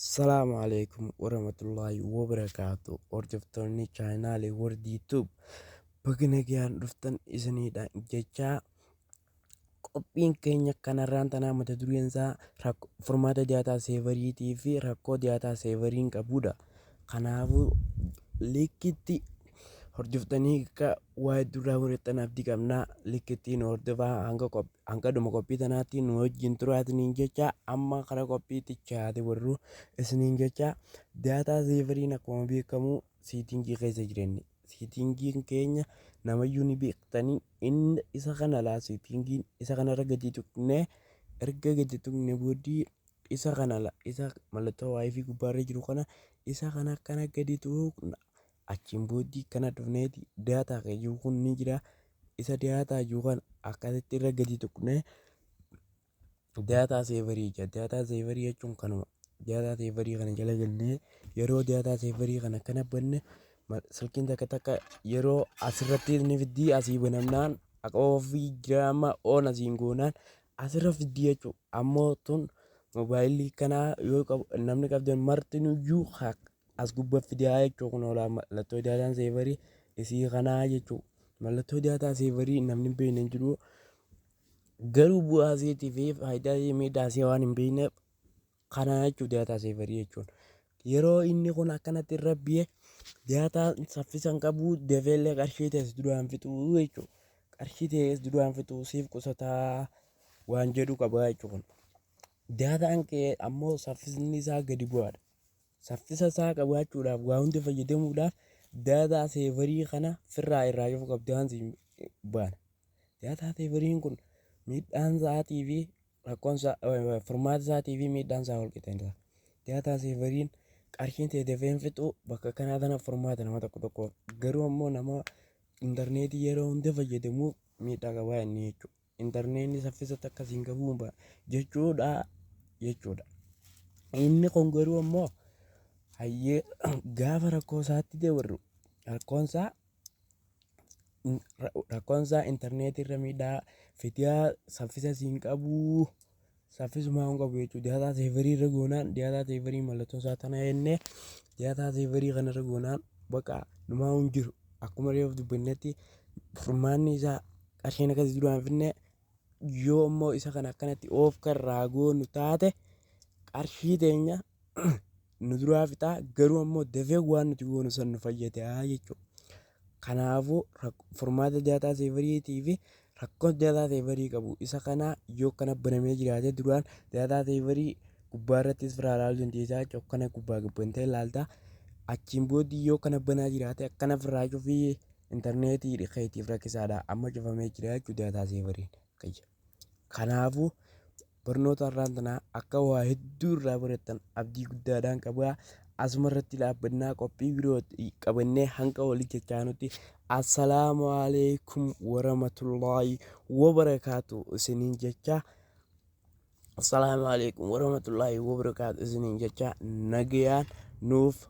Assalaamu alaikum warahmatullaahi wabarakaatu. Hordoftoonni chaanaalee Wardii Tube, baga nagaan dhuftan isiniidha jechaa, qophiin keenya kanarraan tanaa mata dureen isaa furmaata data saveriitii fi rakkoo data saveriin qabudha. Kanaafuu likkitti hordoftanii akka waa hedduu barattan abdii qabnaa. Likkitti nu hordofaa, hanga dhuma qophii tanaatti nu wajjin turaa isiniin jecha. Amma karaa qophiitti warru isiniin jecha, data saveriin akkuma beekamu settingii keessa jiranni. Settingiin keenya namayyuu ni beektanii, inni isa kana laa, settingiin isa kanarra gadi tuqnee, erga gadi tuqne booddee isa kana, isa mallattoo WiFi gubbaarra jiru kana, isa kana akkana gadi tuqna. Achiin booddee kana dhufneeti data jiru kun ni jira. Isa data jiru kana akkasitti irra gadi tuqnee data saverii jira. Data saverii jechuun kanuma. Data saverii kana jala galnee yeroo data saverii kana akkana banne, silkiin takka takka yeroo asirratti ni fiddii. Asii banamnaan offii jira, amma on asiin goonaan asirra fiddii jechuudha. Ammoo tun moobaayilii kanaa yoo namni qabdan martinuyyuu as gubbaa fidaa jechuudha. Kun olaa mallattoo data saverii isii kanaa jechuudha. Mallattoo data saverii namni hin beekne hin jiru. Garuu bu'aa isiitii fi faayidaa isii, miidhaa isii waan hin beekneef kana jechuudha data saverii jechuun. Yeroo inni kun akkanatti irra bi'e, data saffisa hin qabu, dafeellee qarshii ta'es duraan fixuu jechuudha. Qarshii ta'es duraan fixuu, siif qusataa waan jedhu qaba jechuudha. Dataan kee ammoo saffisni isaa gadi bu'aadha. Saffisa isaa qabaachuudhaaf, waa hunda fayyadamuudhaaf data saverii kana firraa irraa cufu qabdaan siin baana. Data saveriin kun miidhaan isaatii fi rakkoon isaa, furmaata isaatii fi miidhaan isaa wal qixa. Data saveriin qarshiin ta'e dafee hin fixu. Bakka kanaa tana furmaata nama tokko tokkoof, garuu ammoo nama intarneetii yeroo hunda fayyadamuuf miidhaa qabaa inni jechuudha. Intarneetni saffisa takka siin qabu jechuudha. Inni kun garuu ammoo hayyee gaafa rakkoo isaatti dabarru, rakkoon isaa intarneetii irra miidhaa fidiyaa, saffisa siin qabu, saffisumaa hin qabu jechuudha. Data saverii irra goonaan, data saverii mallattoo isaa tana jennee, data saverii kanarra goonaan bakka dhumaa hin jiru. Akkuma reefu dubbannetti, furmaanni isaa qarshiin akkasii duraan finne. Yoo immoo isa kana akkanatti off karraa goonu taate, qarshii teenya nu duraa fixaa, garuu ammoo dafee waan nuti goonu san nu fayyadaa jechuudha. Kanaafuu furmaata data saveriitii fi rakkoo data saverii qabu isa kana. Yoo kana banamee jiraate duraan, data saverii gubbaa irrattis biraa ilaaluu dandeessaa jechuudha. Kana gubbaa gubbantee ilaalta. Achiin booddee yoo kana banaa jiraate, akkana ofirraa cufii, intarneetii keetiif rakkisaadha. Amma cufamee jira jechuudha data saveriin kiyya. Kanaafuu barnoota har'aan tanaa akka waa hedduu irraa barattan abdii guddaadhaan qabaa. Asuma irratti dhaabbannaa, qophii biroo qabannee hanga walii jechaanutti assalaamu alaikum warahmatullaahi wabarakaatu isiniin jecha. Assalaamu alaikum warahmatullaahi wabarakaatu isiniin jecha, nagayaan nuuf.